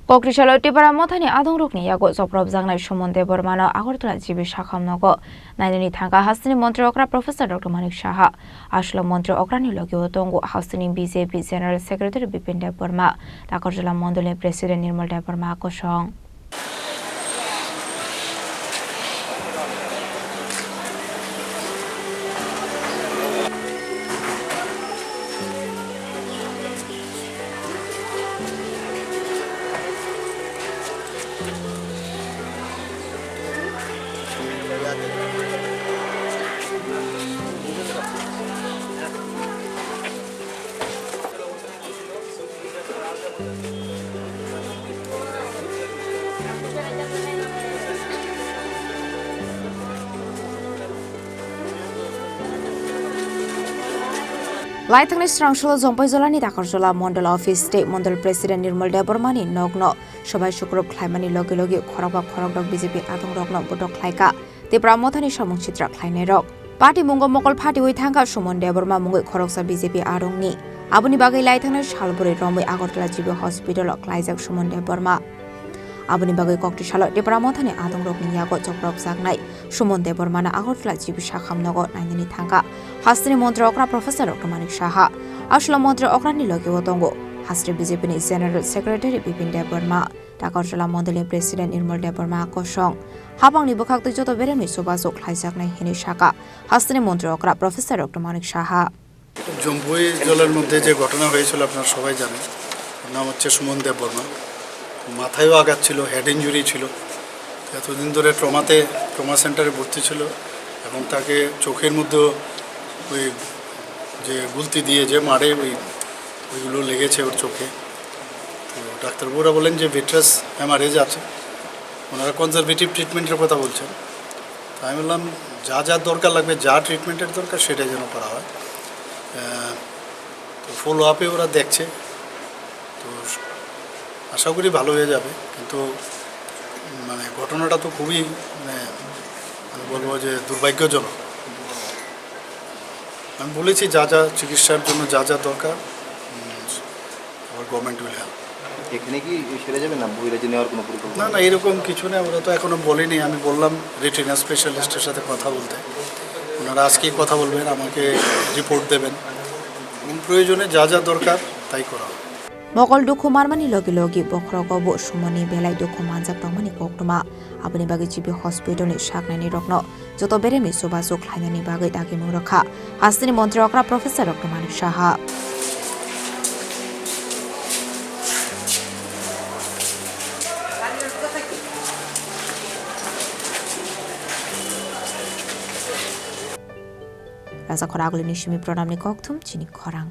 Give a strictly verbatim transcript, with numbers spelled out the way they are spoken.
Kokri salo Tipra Mothani adongrokni yago chopropjaknai Suman Debbarmano Agartala G B Sakham nogo nainani thangkha hasteni montri okra Professor Doctor Manik Saha. Aswkla montri okrani logi o tongo hasteni B J P General Secretary Bipin Debbarma, Takarjala Mondolni President Nirmal Debbarma kosong. Laithangni srangsulo Jompai jolani Takarjala Mondol Office tei Mondol President Nirmal Debbarmani nokno sobai sukrub khlaimani logi logi khorokba khorokdok B J P adongrokno botok khlaikha Tipra Mothani samung sitra khlainairok. Party mungo mokol phatiwi thangkha Suman Debbarma mungwi khoroksa B J P adongni. Aboni bagwi laithangnai salbwrwi romwi Agartala G B Hospital-o klaijak Suman Debbarma. Aboni bagwi kokti salo Tipra Mothani adongrokni yago chopropjaknai Suman Debbarmano Agartala G B Sakham nogo nainani thangkha hasteni montri okra Professor Doctor Manik Saha. Aswkla montri okrani logi o tongo hasteni B J P ni General Secretary Bipin Debbarma, Takarjala Mondolni President Nirmal Debbarma kosong. Hapangni bwkhaktwi joto beremni chubachu khlaijaknai hinwi sakha hasteni montri okra Professor Doctor Manik Saha. Jampui জলের মধ্যে যে ঘটনা হয়েছিল আপনারা সবাই জানেন, ওর নাম হচ্ছে সুমন দেববর্মা। মাথায়ও আঘাত ছিল, হেড ইনজুরি ছিল। এতদিন ধরে ট্রমাতে, ট্রমা সেন্টারে ভর্তি ছিল এবং তাকে চোখের মধ্যে ওই যে গুলতি দিয়ে যে মারে, ওই, ওইগুলো লেগেছে ওর চোখে। তো ডাক্তারবাবুরা বলেন যে ভিট্রাস হেমারেজ আছে, ওনারা কনজারভেটিভ ট্রিটমেন্টের কথা বলছেন। তো আমি বললাম, যা যা দরকার লাগবে, যা ট্রিটমেন্টের দরকার, সেটাই যেন করা হয়। আহ, তো ফলো আপে ওরা দেখছে, তো আশা করি ভালো হয়ে যাবে। কিন্তু মানে ঘটনাটা তো খুবই, মানে, আমি বলবো যে দুর্ভাগ্যজনক। আমি বলেছি যা যা চিকিৎসার জন্য যা যা দরকার, উম, আবার গভর্নমেন্ট উইল হেল্প। এখানে কি সেরে যাবে না, বহিরাজ্যে নেওয়ার কোনো পরিকল্পনা? না, না, এরকম কিছু নেই, ওরা তো এখনো বলেনি। আমি বললাম রেটিনা স্পেশালিস্টের সাথে কথা বলতে, ওনারা আজকেই কথা বলবেন, আমাকে রিপোর্ট দেবেন এবং প্রয়োজনে যা যা দরকার তাই করা হবে। Mokol dukhu marmani logi logi bokhorogo bo Sumanni belai dukhu manjak tongmani koktwma. Aboni bagwi G B Hospitalni saknaini rokno joto beremni chubachu khlainani bagwi dagimung rwkha hasteni montri okra Professor Doctor Manik Saha. Raja Khoragulini simi Pranamni kokthum chini khorang.